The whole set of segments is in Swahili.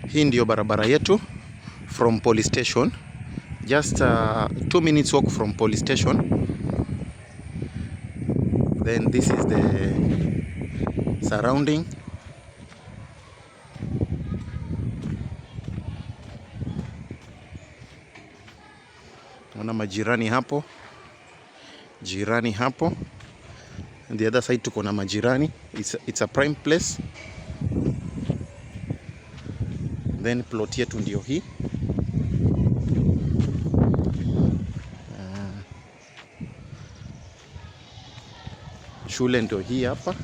Hii ndiyo barabara yetu from police station. Just 2 minutes walk from police station. Then this is the surrounding. Naona majirani hapo, jirani hapo. And the other side tuko na majirani. It's a prime place. Then plot yetu ndio hii. Shule ndio hii hapa.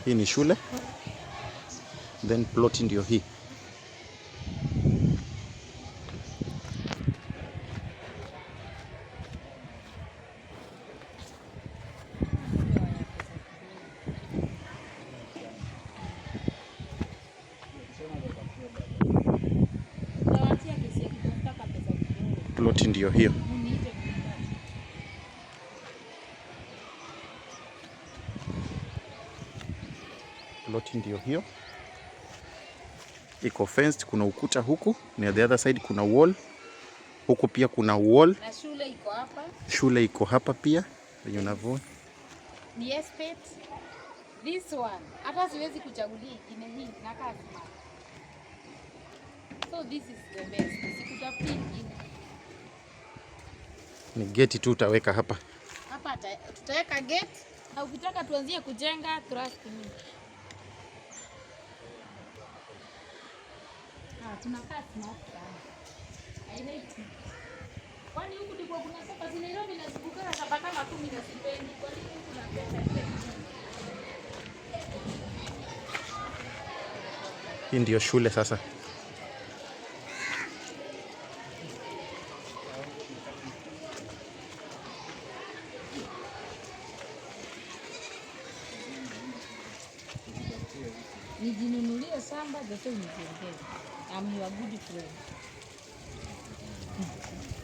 Hii ni shule. Then plot ndio hii. Utawatia kesi ya kutafuta pesa kidogo. Plot ndio hiyo. Uniite kunipata. Plot ndio hiyo. Iko fenced, kuna ukuta huku, na the other side kuna wall. Huku pia kuna wall. Na shule iko hapa. Shule iko hapa pia venye unavyoona. Ni estate. This one. Hata siwezi kuchagulia ingine, hii nakaa smart. So this is the best. Sikutafuti ingine. Ni geti tu utaweka hapa. Hapa tutaweka gate na ukitaka tuanzie kujenga, trust me. Ah, tunakaa smart sana. I like it. Kwani huku ndiko kuna sapa si Nairobi nazunguka sapa kama 10 na sipendi. Kwa nini huku napenda kile kitu? Hii ndio shule sasa. Nijinunulie shamba zote unijengee. I'm your good friend.